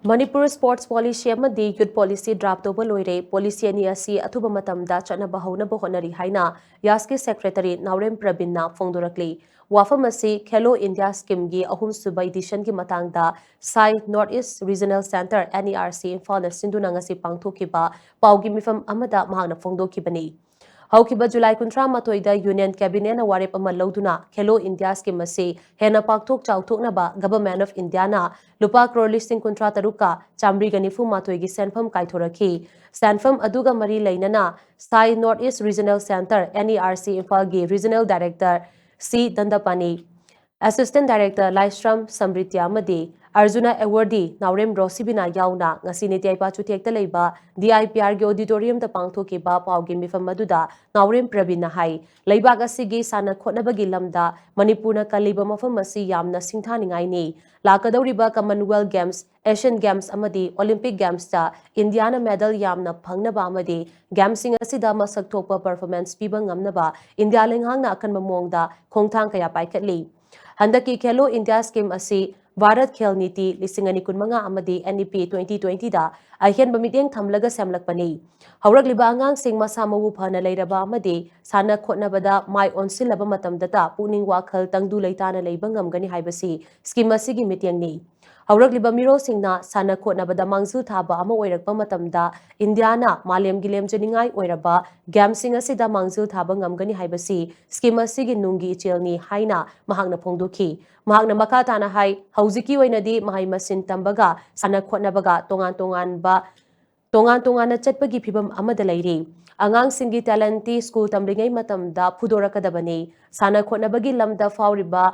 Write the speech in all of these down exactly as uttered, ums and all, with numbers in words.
Manipur sports policy ꯑꯃꯗꯤ youth policy draft ꯇꯧꯕ ꯂꯣꯏꯔꯦ꯫ Policy ꯑꯅꯤ ꯑꯁꯤ ꯑꯊꯨꯕ ꯃꯇꯝꯗ ꯆꯠꯅꯕ ꯍꯧꯅꯕ ꯍꯣꯠꯅꯔꯤ ꯍꯥꯏꯅ ꯌꯥꯁꯀꯤ secretary ꯅꯥꯎꯔꯦꯝ ꯄ꯭ꯔꯕꯤꯟꯅ ꯐꯣꯡꯗꯣꯔꯛꯂꯤ꯫ ꯋꯥꯐꯝ ꯑꯁꯤ Khelo India scheme ꯒꯤ ꯑꯍꯨꯝꯁꯨꯕ edition ꯒꯤ ꯃꯇꯥꯡꯗ ꯁꯥꯏ North East Regional Centre, N E R C, ꯏꯝꯐꯥꯜꯅ ꯁꯤꯟꯗꯨꯅ ꯉꯁꯤ ꯄꯥꯡꯊꯣꯛꯈꯤꯕ ꯄꯥꯎꯒꯤ ꯃꯤꯐꯝ ꯑꯃꯗ ꯃꯍꯥꯛꯅ ꯐꯣꯡꯗꯣꯛꯈꯤꯕꯅꯤ꯫ ꯍꯧꯈꯤꯕ ꯖꯨꯂꯥꯏ ꯀꯨꯟꯊ꯭ꯔꯥ ꯃꯥꯊꯣꯏꯗ Union Cabinet ꯅ ꯋꯥꯔꯦꯞ ꯑꯃ ꯂꯧꯗꯨꯅ Khelo India scheme ꯑꯁꯤ ꯍꯦꯟꯅ ꯄꯥꯛꯊꯣꯛ ꯆꯥꯎꯊꯣꯛꯅꯕ Government of India ꯅ ꯂꯨꯄꯥ ꯀ꯭ꯔꯣꯔ ꯂꯤꯁꯤꯡ ꯀꯨꯟꯊ꯭ꯔꯥ ꯇꯔꯨꯛꯀ ꯆꯥꯃꯔꯤꯒ ꯅꯤꯐꯨ ꯃꯥꯊꯣꯏꯒꯤ ꯁꯦꯟꯐꯝ ꯀꯥꯏꯊꯣꯔꯛꯈꯤ꯫ ꯁꯦꯟꯐꯝ ꯑꯗꯨꯒ ꯃꯔꯤ ꯂꯩꯅꯅ ꯁꯥꯏ North East Regional Centre, N E R C, ꯏꯝꯐꯥꯜꯒꯤ Regional Director ꯁꯤ ꯗꯟꯗꯄꯥꯅꯤ, Assistant Director ꯂꯥꯏꯁ꯭ꯔꯝ ꯁꯝꯔꯤꯇ꯭ꯌ ꯑꯃꯗꯤ ꯑꯔꯖꯨꯅꯥ awardee ꯅꯥꯎꯔꯦꯝ ꯔꯣꯁꯤꯕꯤꯅꯥ ꯌꯥꯎꯅ ꯉꯁꯤ ꯅꯤꯇꯤ ꯑꯩꯄꯥ ꯆꯨꯊꯦꯛꯇ ꯂꯩꯕ D I P R ꯒꯤ auditorium ꯗ ꯄꯥꯡꯊꯣꯛꯈꯤꯕ ꯄꯥꯎꯒꯤ ꯃꯤꯐꯝ ꯑꯗꯨꯗ ꯅꯥꯎꯔꯦꯝ ꯄ꯭ꯔꯕꯤꯟꯅ ꯍꯥꯏ, ꯂꯩꯕꯥꯛ ꯑꯁꯤꯒꯤ ꯁꯥꯟꯅ ꯈꯣꯠꯅꯕꯒꯤ ꯂꯝꯗ ꯃꯅꯤꯄꯨꯔꯅ ꯀꯜꯂꯤꯕ ꯃꯐꯝ ꯑꯁꯤ ꯌꯥꯝꯅ ꯁꯤꯡꯊꯥꯅꯤꯡꯉꯥꯏꯅꯤ꯫ ꯂꯥꯛꯀꯗꯧꯔꯤꯕ Commonwealth Games, Asian Games ꯑꯃꯗꯤ Olympic Games ꯇ ꯏꯟꯗꯤꯌꯥꯅ medal ꯌꯥꯝꯅ ꯐꯪꯅꯕ ꯑꯃꯗꯤ games ꯁꯤꯡ ꯑꯁꯤꯗ ꯃꯁꯛ ꯊꯣꯛꯄ performance ꯄꯤꯕ ꯉꯝꯅꯕ ꯏꯟꯗꯤꯌꯥ ꯂꯩꯉꯥꯛꯅ ꯑꯀꯟꯕ ꯃꯑꯣꯡꯗ ꯈꯣꯡꯊꯥꯡ ꯀꯌꯥ ꯄꯥꯏꯈꯠꯂꯤ꯫ ꯍꯟꯗꯛꯀꯤ Khelo India scheme ꯑꯁꯤ Bharat Khel Niti ꯂꯤꯁꯤꯡ ꯑꯅꯤ ꯀꯨꯟꯃꯉꯥ ꯑꯃꯗꯤ N E P twenty twenty ꯗ ꯑꯍꯦꯟꯕ ꯃꯤꯠꯌꯦꯡ ꯊꯝꯂꯒ ꯁꯦꯝꯂꯛꯄꯅꯤ꯫ ꯍꯧꯔꯛꯂꯤꯕ ꯑꯉꯥꯡꯁꯤꯡ ꯃꯁꯥ ꯃꯎ ꯐꯅ ꯂꯩꯔꯕ ꯑꯃꯗꯤ ꯁꯥꯟꯅ ꯈꯣꯠꯅꯕꯗ ꯃꯥꯏ ꯑꯣꯟꯁꯤꯜꯂꯕ ꯃꯇꯝꯗꯇ ꯄꯨꯛꯅꯤꯡ ꯋꯥꯈꯜ ꯇꯪꯗꯨ ꯂꯩꯇꯥꯅ ꯂꯩꯕ ꯉꯝꯒꯅꯤ ꯍꯥꯏꯕꯁꯤ scheme ꯑꯁꯤꯒꯤ ꯃꯤꯠꯌꯦꯡꯅꯤ꯫ ꯍꯧꯔꯛꯂꯤꯕ ꯃꯤꯔꯣꯜꯁꯤꯡꯅ ꯁꯥꯟꯅ ꯈꯣꯠꯅꯕꯗ ꯃꯥꯡꯖꯤꯜ ꯊꯥꯕ ꯑꯃ ꯑꯣꯏꯔꯛꯄ ꯃꯇꯝꯗ ꯏꯟꯗꯤꯌꯥꯅ ꯃꯥꯂꯦꯝꯒꯤ ꯂꯦꯝꯖꯅꯤꯡꯉꯥꯏ ꯑꯣꯏꯔꯕ games ꯁꯤꯡ ꯑꯁꯤꯗ ꯃꯥꯡꯖꯤꯜ ꯊꯥꯕ ꯉꯝꯒꯅꯤ ꯍꯥꯏꯕꯁꯤ scheme ꯑꯁꯤꯒꯤ ꯅꯨꯡꯒꯤ ꯏꯆꯦꯜꯅꯤ ꯍꯥꯏꯅ ꯃꯍꯥꯛꯅ ꯐꯣꯡꯗꯣꯛꯈꯤ꯫ ꯃꯍꯥꯛꯅ ꯃꯈꯥ ꯇꯥꯅ ꯍꯥꯏ, ꯍꯧꯖꯤꯛꯀꯤ ꯑꯣꯏꯅꯗꯤ ꯃꯍꯩ ꯃꯁꯤꯡ ꯇꯝꯕꯒ ꯁꯥꯟꯅ ꯈꯣꯠꯅꯕꯒ ꯇꯣꯉꯥꯟ ꯇꯣꯉꯥꯟꯕ, ꯇꯣꯉꯥꯟ ꯇꯣꯉꯥꯟꯅ ꯆꯠꯄꯒꯤ ꯐꯤꯚꯝ ꯑꯃꯗ ꯂꯩꯔꯤ꯫ ꯑꯉꯥꯡꯁꯤꯡꯒꯤ talent ꯇꯤ school ꯇꯝꯂꯤꯉꯩ ꯃꯇꯝꯗ ꯐꯨꯗꯣꯔꯛꯀꯗꯕꯅꯤ꯫ ꯁꯥꯟꯅ ꯈꯣꯠꯅꯕꯒꯤ ꯂꯝꯗ ꯐꯥꯎꯔꯤꯕ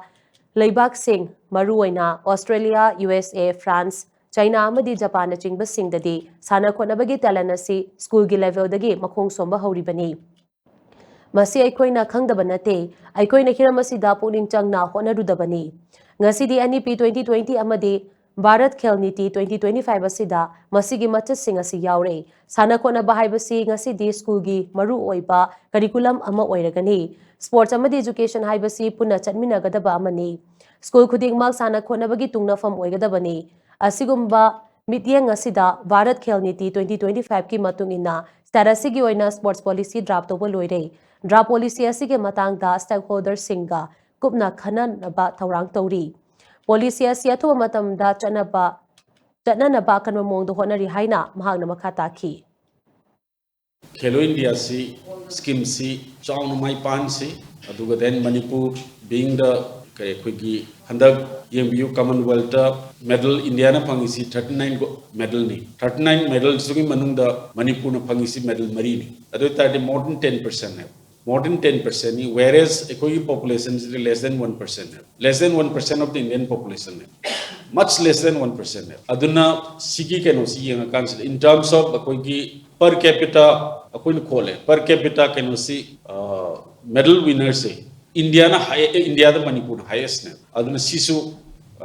ꯂꯩꯕꯥꯛꯁꯤꯡ, ꯃꯔꯨꯑꯣꯏꯅ Australia, U S A, France, China ꯑꯃꯗꯤ Japan ꯅꯆꯤꯡꯕꯁꯤꯡꯗꯗꯤ ꯁꯥꯟꯅ ꯈꯣꯠꯅꯕꯒꯤ talent ꯑꯁꯤ school ꯒꯤ level ꯗꯒꯤ ꯃꯈꯣꯡ ꯁꯣꯝꯕ ꯍꯧꯔꯤꯕꯅꯤ꯫ ꯃꯁꯤ ꯑꯩꯈꯣꯏꯅ ꯈꯪꯗꯕ ꯅꯠꯇꯦ꯫ ꯑꯩꯈꯣꯏꯅ ꯍꯤꯔꯝ ꯑꯁꯤꯗ ꯄꯨꯛꯅꯤꯡ ꯆꯪꯅ ꯍꯣꯠꯅꯔꯨꯗꯕꯅꯤ꯫ ꯉꯁꯤꯗꯤ N E P twenty twenty ꯑꯃꯗꯤ Bharat Khel Niti twenty twenty-five ꯑꯁꯤꯗ ꯃꯁꯤꯒꯤ ꯃꯆꯠꯁꯤꯡ ꯑꯁꯤ ꯌꯥꯎꯔꯦ꯫ ꯁꯥꯟꯅ ꯈꯣꯠꯅꯕ ꯍꯥꯏꯕꯁꯤ ꯉꯁꯤꯗꯤ school ꯒꯤ ꯃꯔꯨꯑꯣꯏꯕ curriculum ꯑꯃ ꯑꯣꯏꯔꯒꯅꯤ꯫ Sports ꯑꯃꯗꯤ education ꯍꯥꯏꯕꯁꯤ ꯄꯨꯟꯅ ꯆꯠꯃꯤꯟꯅꯒꯗꯕ ꯑꯃꯅꯤ꯫ School ꯈꯨꯗꯤꯡꯃꯛ ꯁꯥꯟꯅ ꯈꯣꯠꯅꯕꯒꯤ ꯇꯨꯡꯅꯐꯝ ꯑꯣꯏꯒꯗꯕꯅꯤ꯫ ꯑꯁꯤꯒꯨꯝꯕ ꯃꯤꯠꯌꯦꯡ ꯑꯁꯤꯗ ꯚꯥꯔꯠ ꯈꯦꯜ ꯅꯤꯇꯤ twenty twenty-five ꯀꯤ ꯃꯇꯨꯡ ꯏꯟꯅ state ꯑꯁꯤꯒꯤ ꯑꯣꯏꯅ sports policy draft ꯇꯧꯕ ꯂꯣꯏꯔꯦ꯫ Draft policy ꯑꯁꯤꯒꯤ ꯃꯇꯥꯡꯗ stakeholderꯁꯤꯡꯒ ꯀꯨꯞꯅ ꯈꯟꯅꯅꯕ ꯊꯧꯔꯥꯡ ꯇꯧꯔꯤ꯫ Policy ꯑꯁꯤ ꯑꯊꯨꯕ ꯃꯇꯝꯗ ꯆꯠꯅꯕ, ꯆꯠꯅꯅꯕ ꯑꯀꯟꯕ ꯃꯑꯣꯡꯗ ꯍꯣꯠꯅꯔꯤ ꯍꯥꯏꯅ ꯃꯍꯥꯛꯅ ꯃꯈꯥ ꯇꯥꯈꯤ꯫ Khelo India ꯁꯤ scheme ꯁꯤ ꯆꯥꯎꯅ ꯃꯥꯏ ꯄꯥꯛꯍꯟꯁꯤ꯫ ꯑꯗꯨꯒ then Manipur being the ꯀꯔꯤ ꯑꯩꯈꯣꯏꯒꯤ ꯍꯟꯗꯛ ꯌꯦꯡꯕꯤꯌꯨ, Commonwealth medal India ꯅ ꯐꯪꯉꯤꯁꯤ thirty nine medal ꯅꯤ꯫ Thirty nine medal ꯁꯤꯒꯤ ꯃꯅꯨꯡꯗ ꯃꯅꯤꯄꯨꯔꯅ ꯐꯪꯉꯤꯁꯤ medal ꯃꯔꯤꯅꯤ꯫ ꯑꯗꯨ ꯑꯣꯏꯇꯥꯔꯗꯤ more than ten percent ꯅꯦꯕ꯫ More than ten percent ꯅꯤ, whereas ꯑꯩꯈꯣꯏꯒꯤ population ꯁꯤꯗꯤ less than one percent ꯅꯦꯕ꯫ Less than one percent of the Indian population ꯅꯦꯕ꯫ Much less than one percent ꯅꯦꯕ꯫ ꯑꯗꯨꯅ ꯁꯤꯒꯤ ꯀꯩꯅꯣꯁꯤ ꯌꯦꯡꯉꯀꯥꯟꯁꯤꯗ, in terms of ꯑꯩꯈꯣꯏꯒꯤ per capita ꯑꯩꯈꯣꯏꯅ ꯈꯣꯠꯂꯦ, per capita ꯀꯩꯅꯣꯁꯤ, medal winner ꯁꯦ India ꯅ high, India ꯗ ꯃꯅꯤꯄꯨꯔꯅ highest ꯅꯦꯕ꯫ ꯑꯗꯨꯅ ꯁꯤꯁꯨ,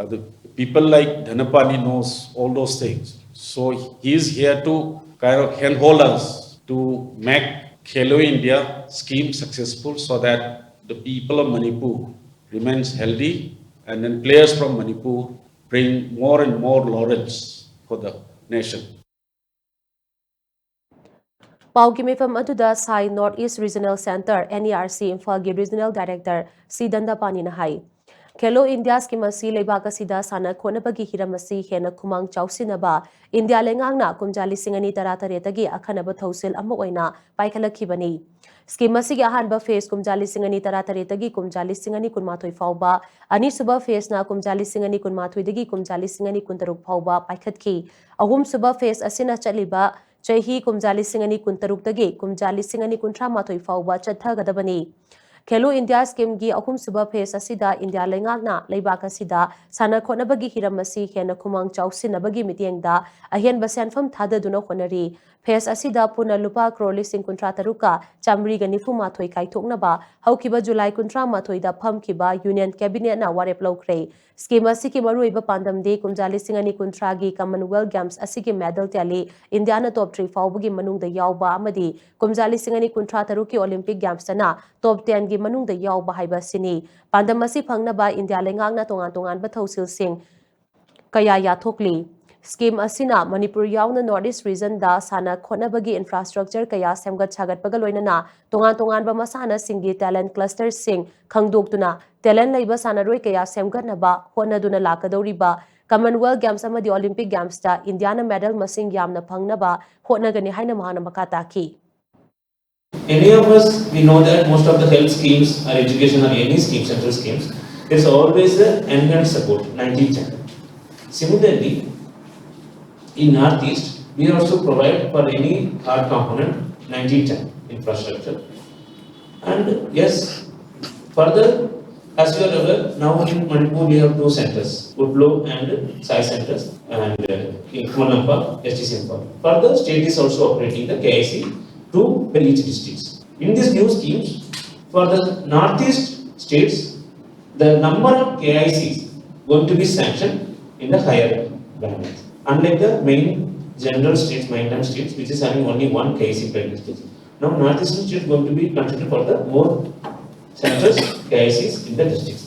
ꯑꯗꯨ people like Dhanapani knows all those things. So he is here to kind of handhold us to make Khelo India scheme successful so that the people of Manipur remains healthy and then players from Manipur bring more and more laurels for the nation. ꯄꯥꯎꯒꯤ ꯃꯤꯐꯝ ꯑꯗꯨꯗ ꯁꯥꯏ North East Regional Centre, NERC, ꯏꯝꯐꯥꯜꯒꯤ Regional Director ꯁꯤ ꯗꯟꯗꯄꯥꯅꯤꯅ ꯍꯥꯏ, ꯈꯦꯂꯣ India scheme ꯑꯁꯤ ꯂꯩꯕꯥꯛ ꯑꯁꯤꯗ ꯁꯥꯟꯅ ꯈꯣꯠꯅꯕꯒꯤ ꯍꯤꯔꯝ ꯑꯁꯤ ꯍꯦꯟꯅ ꯈꯨꯃꯥꯡ ꯆꯥꯎꯁꯤꯟꯅꯕ ꯏꯟꯗꯤꯌꯥ ꯂꯩꯉꯥꯛꯅ ꯀꯨꯝꯖꯥ ꯂꯤꯁꯤꯡ ꯑꯅꯤ ꯇꯔꯥꯇꯔꯦꯠꯇꯒꯤ ꯑꯈꯟꯅꯕ ꯊꯧꯁꯤꯜ ꯑꯃ ꯑꯣꯏꯅ ꯄꯥꯏꯈꯠꯂꯛꯈꯤꯕꯅꯤ꯫ Scheme ꯑꯁꯤꯒꯤ ꯑꯍꯥꯟꯕ phase ꯀꯨꯝꯖꯥ ꯂꯤꯁꯤꯡ ꯑꯅꯤ ꯇꯔꯥꯇꯔꯦꯠꯇꯒꯤ ꯀꯨꯝꯖꯥ ꯂꯤꯁꯤꯡ ꯑꯅꯤ ꯀꯨꯟꯃꯥꯊꯣꯏ ꯐꯥꯎꯕ, ꯑꯅꯤꯁꯨꯕ phase ꯅ ꯀꯨꯝꯖꯥ ꯂꯤꯁꯤꯡ ꯑꯅꯤ ꯀꯨꯟꯃꯥꯊꯣꯏꯗꯒꯤ ꯀꯨꯝꯖꯥ ꯂꯤꯁꯤꯡ ꯑꯅꯤ ꯀꯨꯟꯇꯔꯨꯛ ꯐꯥꯎꯕ ꯄꯥꯏꯈꯠꯈꯤ꯫ ꯑꯍꯨꯝꯁꯨꯕ phase ꯑꯁꯤꯅ ꯆꯠꯂꯤꯕ ꯆꯍꯤ ꯀꯨꯝꯖꯥ ꯂꯤꯁꯤꯡ ꯑꯅꯤ ꯀꯨꯟꯇꯔꯨꯛꯇꯒꯤ ꯀꯨꯝꯖꯥ ꯂꯤꯁꯤꯡ ꯑꯅꯤ ꯀꯨꯟꯊ꯭ꯔꯥ ꯃꯥꯊꯣꯏ ꯐꯥꯎꯕ ꯆꯠꯊꯒꯗꯕꯅꯤ꯫ ꯈꯦꯂꯣ ꯏꯟꯗꯤꯌꯥ scheme ꯒꯤ ꯑꯍꯨꯝꯁꯨꯕ phase ꯑꯁꯤꯗ ꯏꯟꯗꯤꯌꯥ ꯂꯩꯉꯥꯛꯅ ꯂꯩꯕꯥꯛ ꯑꯁꯤꯗ ꯁꯥꯟꯅ ꯈꯣꯠꯅꯕꯒꯤ ꯍꯤꯔꯝ ꯑꯁꯤ ꯍꯦꯟꯅ ꯈꯨꯃꯥꯡ ꯆꯥꯎꯁꯤꯟꯅꯕꯒꯤ ꯃꯤꯠꯌꯦꯡꯗ ꯑꯍꯦꯟꯕ ꯁꯦꯟꯐꯝ ꯊꯥꯗꯗꯨꯅ ꯍꯣꯠꯅꯔꯤ꯫ Phase ꯑꯁꯤꯗ ꯄꯨꯟꯅ ꯂꯨꯄꯥ ꯀ꯭ꯔꯣꯔ ꯂꯤꯁꯤꯡ ꯀꯨꯟꯊ꯭ꯔꯥ ꯇꯔꯨꯛꯀ ꯆꯥꯃꯔꯤꯒ ꯅꯤꯐꯨ ꯃꯥꯊꯣꯏ ꯀꯥꯏꯊꯣꯛꯅꯕ ꯍꯧꯈꯤꯕ ꯖꯨꯂꯥꯏ ꯀꯨꯟꯊ꯭ꯔꯥ ꯃꯥꯊꯣꯏꯗ ꯐꯝꯈꯤꯕ Union Cabinet ꯅ ꯋꯥꯔꯦꯞ ꯂꯧꯈ꯭ꯔꯦ꯫ Scheme ꯑꯁꯤꯒꯤ ꯃꯔꯨꯑꯣꯏꯕ ꯄꯥꯟꯗꯝꯗꯤ ꯀꯨꯝꯖꯥ ꯂꯤꯁꯤꯡ ꯑꯅꯤ ꯀꯨꯟꯊ꯭ꯔꯥꯒꯤ Commonwealth Games ꯑꯁꯤꯒꯤ medal tally ꯏꯟꯗꯤꯌꯥꯅ top three ꯐꯥꯎꯕꯒꯤ ꯃꯅꯨꯡꯗ ꯌꯥꯎꯕ ꯑꯃꯗꯤ ꯀꯨꯝꯖꯥ ꯂꯤꯁꯤꯡ ꯑꯅꯤ ꯀꯨꯟꯊ꯭ꯔꯥ ꯇꯔꯨꯛꯀꯤ Olympic Games ꯇꯅ top ten ꯒꯤ ꯃꯅꯨꯡꯗ ꯌꯥꯎꯕ ꯍꯥꯏꯕ ꯑꯁꯤꯅꯤ꯫ ꯄꯥꯟꯗꯝ ꯑꯁꯤ ꯐꯪꯅꯕ ꯏꯟꯗꯤꯌꯥ ꯂꯩꯉꯥꯛꯅ ꯇꯣꯉꯥꯟ ꯇꯣꯉꯥꯟꯕ ꯊꯧꯁꯤꯜꯁꯤꯡ ꯀꯌꯥ ꯌꯥꯊꯣꯛꯂꯤ꯫ ꯁ꯭ꯀꯤꯝ ꯑꯁꯤꯅ ꯃꯅꯤꯄꯨꯔ ꯌꯥꯎꯅ ꯅꯣꯔꯠ ꯏꯁ ꯔꯤꯖꯟꯗ ꯁꯥꯟꯅ ꯈꯣꯠꯅꯕꯒꯤ ꯏꯟꯐ꯭ꯔꯥꯁ꯭ꯇ꯭ꯔꯛꯆꯔ ꯀꯌꯥ ꯁꯦꯝꯒꯠ ꯁꯥꯒꯠꯄꯒ ꯂꯣꯏꯅꯅ ꯇꯣꯉꯥꯟ ꯇꯣꯉꯥꯟꯕ ꯃꯁꯥꯟꯅꯁꯤꯡꯒꯤ ꯇꯦꯂꯦꯟꯠ ꯀ꯭ꯂꯁꯇꯔꯁꯤꯡ ꯈꯪꯗꯣꯛꯇꯨꯅ ꯇꯦꯂꯦꯟꯠ ꯂꯩꯕ ꯁꯥꯟꯅꯔꯣꯏ ꯀꯌꯥ ꯁꯦꯝꯒꯠꯅꯕ ꯍꯣꯠꯅꯗꯨꯅ ꯂꯥꯛꯀꯗꯧꯔꯤꯕ ꯀꯃꯟꯋꯦꯜꯊ ꯒꯦꯝꯁ ꯑꯃꯗꯤ ꯑꯣꯂꯤꯝꯄꯤꯛ ꯒꯦꯝꯁꯇ ꯏꯟꯗꯤꯌꯥꯅ ꯃꯦꯗꯜ ꯃꯁꯤꯡ ꯌꯥꯝꯅ ꯐꯪꯅꯕ ꯍꯣꯠꯅꯒꯅꯤ ꯍꯥꯏꯅ ꯃꯍꯥꯛꯅ ꯃꯈꯥ ꯇꯥꯈꯤ꯫ Any of us, we know that most of the health schemes or education or any scheme, central schemes, there's always the enhanced support, ninety ten. Similarly, in Northeast, we also provide for any hard component ninety ten infrastructure. And yes, further, as you are aware, now in Manipur we have two centers, Utlo and Sai centers, and uh, in Khummanlampa, S D C Imphal. Further, state is also operating the K I C to each districts. In these new schemes, for the Northeast states, the number of K I Cs going to be sanctioned in the higher bandwidth. Unlike the main general states, mainland states, which is having only one K I C per district, now Northeastern states going to be considered for the more centers K I Cs in the districts.